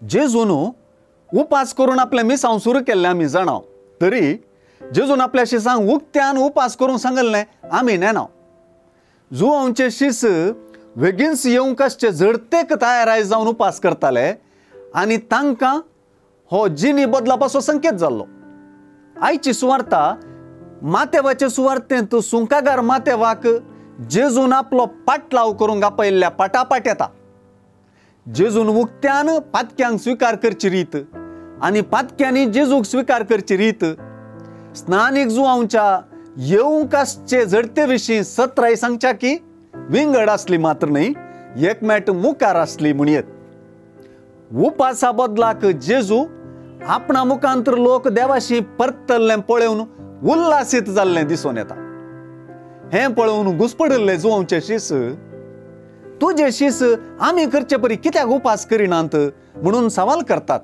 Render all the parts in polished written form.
जेजून उपास करून आपलें मिसांव सुरू केल्लें आमी जाणाव, तरी जेजून आपल्या शिसांक उक्त्यान उपास करूंक सांगल्लें आमी नेणाव। जुवांचे शीस वेगींच येवंक आसचे झडतेक तयाराय जावन उपास करताले आनी तांकां हो जिनी बदलापाचो संकेत जाल्लो। आयची सुवार्ता मातेवाचे सुवार्तेंत सुंकागार मातेवाक जेजून आपलो पाटलाव करूंक आपयल्ल्या पाटापाट येता। जेजून उक्त्यान पातक्यांक स्विकार करची रीत आनी पातक्यांनी जेजूक स्विकार करची रीत स्नानीक जुवांच्या येवंक आसचे झडते विशीं सत्राय सांगच्या की विंगड आसली मात्र न्हय, एकमेट मुखार आसली म्हणयेत। उपासा बदलाक जेजू आपणा मुखांतर लोक देवाशी परतल्लें पळोवन उल्हासीत जाल्लें दिसून येता। हें पळोवन घुसपडिल्ले जुवांचे शीस तुजे शीस आमी करचे परी कित्याक उपास करिनात म्हणून सवाल करतात।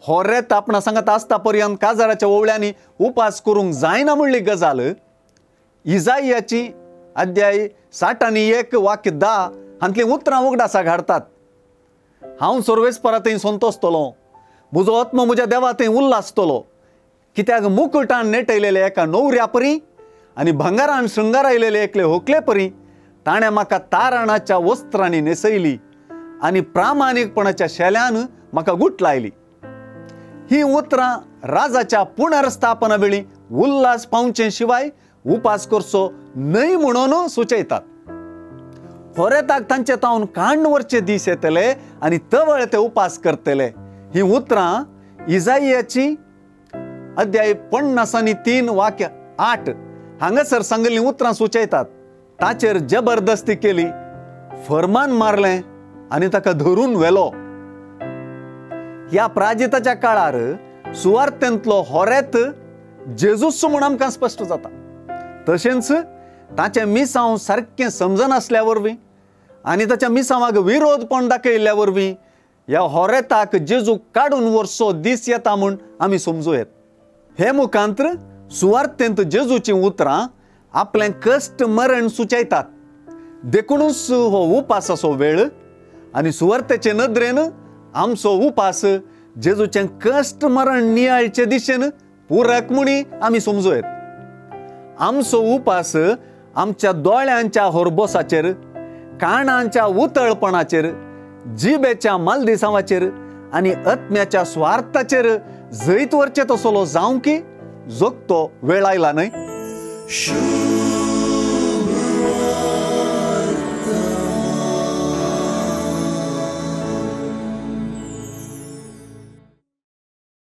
हो रेत आपणा सांगत आसता पर्यंत काजाराच्या ओवळ्यांनी उपास करूंक जायना म्हणली गजाल इजायाची अध्याय 61 वाक्य 10 हांतलीं उतरां उगडासाक हाडतात। हांव सर्वेस्परा थंय संतोसतलो, म्हजो आत्मो म्हज्या देवा थंय उल्हासतलो, कित्याक मुकुटान नेटयलेले एका नवऱ्या परी आनी भांगरान शृंगारायलेले एकले होकले परी ताणें म्हाका तारणाच्या वस्त्रांनी न्हेसयली आनी प्रामाणीकपणाच्या शेल्यान म्हाका गुटलायली। ही उतरां राजाच्या पुनर्स्थापना वेळी उल्हास पावचे शिवाय उपास करचो न्हय म्हणून सुचयतात। होरेताक तांचे तावन काण्ण व्हरचे दीस येतले आनी तवळ ते उपास करतले। ही उतरां इजायाची अध्याय 53 वाक्य 8 हांगासर सांगिल्लीं उतरां सुचयतात। ताचेर जबरदस्ती केली, फरमान मारलें आनी ताका धरून व्हेलो। ह्या प्राजिताच्या काळार सुवार्तेंतलो होरेत जेजूस म्हूण आमकां स्पश्ट जाता। तशेंच ताचें मिसांव सारकें समजनासल्या वरवीं आनी ताच्या मिसांवाक विरोधपण दाखयल्ल्या वरवीं ह्या होरेताक जेजूक काडून व्हरचो दीस येता म्हूण आमी समजूं येत। हे मुखांत्र सुवार्तेंत जेजूचीं उतरां आपलें कश्ट मरण सुचयतात। देखुनूच हो उपासाचो वेळ आनी सुवार्तेचे नदरेन आमचो उपास जेजूचें कश्ट मरण नियाळचे दिशेन पुरक म्हणी आमी समजूं येत। आमचो उपास आमच्या दोळ्यांच्या होरबोसाचेर, कानांच्या उतळपणाचेर, जिबेच्या मालदिसांवाचेर आनी आत्म्याच्या स्वार्थाचेर जैत व्हरचे तसलो जावं की जोगतो वेळ आयला न्हय।